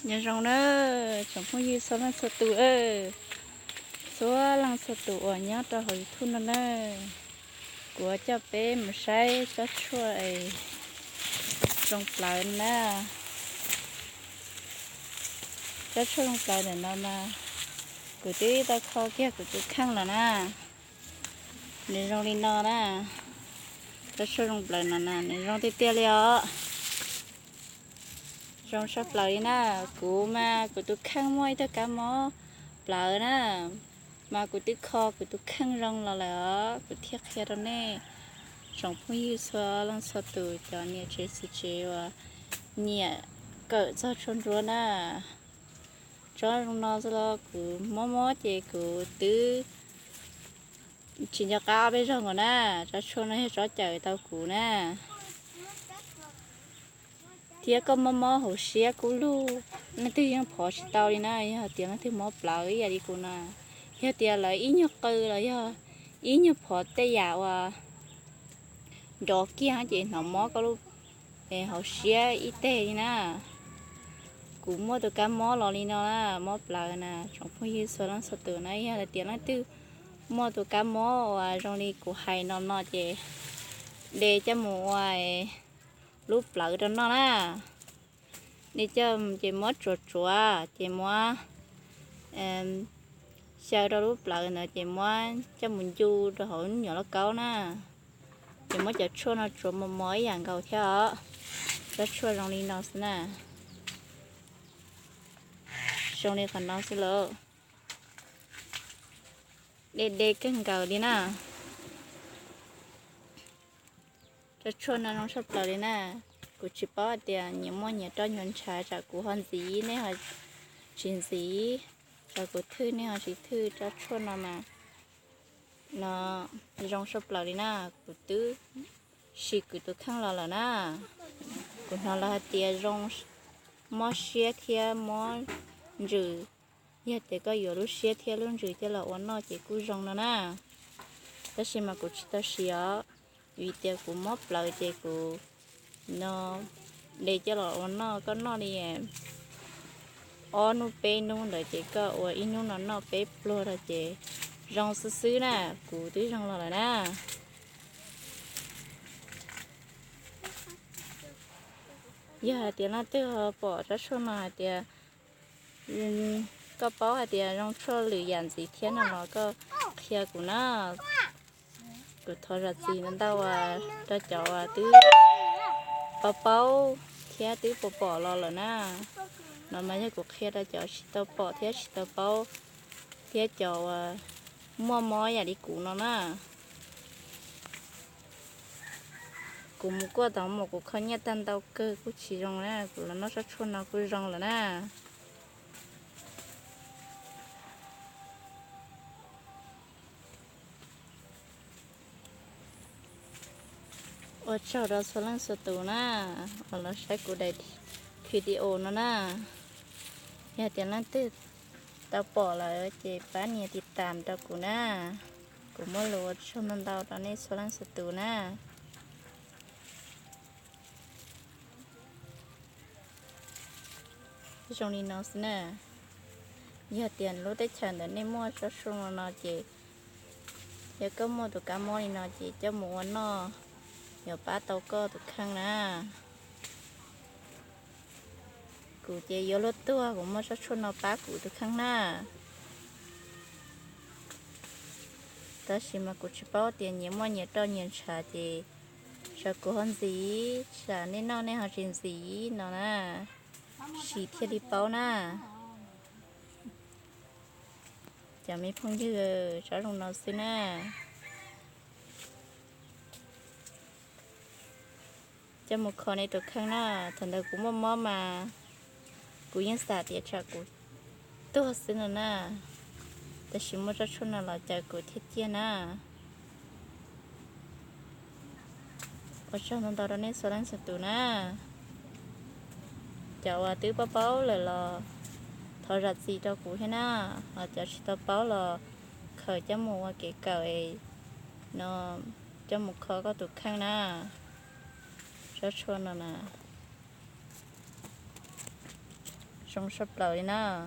Nyob zoo na, tsoom phooj ywg txhua leej txhua tus, txhua leej txhua tus uas nyob rau hauv YouTube no na, kuv coj peb mus saib tsob tshuaj es zoo plawv na. Tsob tshuaj zoo plawv ntawm no mas kuv twb tau kho kiag kuv tus kheej lawm na. Nws zoo li no na. Tsob tshuaj zoo plawv no na, nws zoo tiag tiag li os. Zoo tshaj plaws li na. Kuv mas kuv tus kheej muaj ib tug kab mob plawv na, mas kuv twb kho kuv tus kheej zoo los lawm os, kuv thiaj qhia rau nej tsoom phooj ywg txhua leej txhua tus, cov niam tsev txiv tsev uas nyiam kawm txog tshuaj nruab na. Tsob zoo no xwb los kuv mob mob ces kuv twb tsis nco qab ob peb zaug nkaus na. Tsob tshuaj no yog tsob cawm tau kuv na. Thiab koj mob mob hauv siab kub lug, leej twg yeej phov tsis tau li na. Yog tias leej twg mob plawv ib yam li kuv na, yog tias lawv ib nyuag qw los yog ib nyuag phov tej yam uas nrov kiag ces hnov mob koj lub hauv siab ib teg li na. Kuv muaj tus kab mob los li no na, mob plawv na, tsoom phooj ywg txhua leej txhua tus na. Yog hais tias leej twg muaj tus kab mob uas zoo li kuv hais no no ces de coj mus ua lub plawv rau noj na. De coj ces muab tsuav tsuav ces muab xyaw rau lub plawv ntawd ces muab coj mus ncu rau hauv nyuam lauj kaub na. Ces muab cov tshuaj no tsuav mos mos ib yam nkaus thiab os. Tsob tshuaj zoo li no xwb na. Zoo li qhov no xwb lauj. De de kawg nkaus li na. Tsob tshuaj no zoo tshaj plaws li na. Kuv tsis paub hais tias nyias muaj nyias roj nyias ntshav, tsam kuv ho ntxiv nej ho tsis ntxiv, tsam kuv thwj nej ho tsis thwj. Tsob tshuaj no mas no zoo tshaj plaws li na. Kuv twb sim kuv tus kheej los lawm na. Kuv hnov lawv hais tias zoo mob siab thiab mob ntsws. Yog tias koj yuav lub siab thiab lub ntsws coj los ua noj ces kuj zoo no na. Tab sis mas kuv tsis tau siv os, vim tias kuv mob plawv ces kuv no de coj los ua noj, koj noj li ob hnub peb hnub ntawd ces koj ua ib hnub no noj peb pluag rau ces zoo xwb xwb na. Kuv twb zoo los lawm na. Yog hais tias leej twg ho pom tsob tshuaj no hais tias koj paub hais tias zoo tshuaj lwm yam ntxiv thiab no los koj qhia kuv na. Kuv thov zam txim ntau ntau rau cov uas twb paub paub thiab twb pom pom los lawm na. No mas yog kuv qhia rau cov tsis tau pom thiab tsis tau paub thiab cov uas muaj mob yam li kuv no na. Kuv mus kuaj tau mus kuv kho nyiaj tag ntau kawg kuj tsis zoo na, kuv los noj tsob tshuaj no kuj zoo lawm na. Ua tsaug rau txhua leej txhua tus na, uas los saib kuv daim video no na. Yog tias leej twg tau pom lawm ces pab nias tiv tam rau kuv na. Kuv muaj lus ua tsaug ntau ntau rau nej txhua leej txhua tus na. Zoo li no xwb na. Yog tias lub teb chaws ntawd nej muaj tsob tshuaj no no ces, yog koj muaj tus kab mob li no ces coj mus ua noj, yuav pab tau koj tus kheej na. Kuv ces yuav luag tuag kuv muaj tsob tshuaj no pab kuv tus kheej na. Tab sis mas kuv tsis paub tias nyias muaj nyias roj nyias ntshav ces tsam kuv ho ntxiv tsam nej noj nej ho tsis ntxiv no na, sim thiaj li paub na. Cov me phooj ywg, tsob zoo no xwb na. Coj mus kho nej tus kheej na. Thaum ntawd kuv muaj mob mas kuv yeej xav tias tsam kuv tuag xwb no na, tab sis muaj tsob tshuaj no los caw kuv thiaj ciaj na. Ua tsaug ntau ntau rau nej txhua leej txhua tus na. Cov uas twb paub paub lawm los thov zam txim rau kuv thiab na, ho cov tsis tau paub los khaws coj mus ua kev kawm no, coj mus kho koj tus kheej na. Tsob tshuaj no na, Zoo saj plaws li na.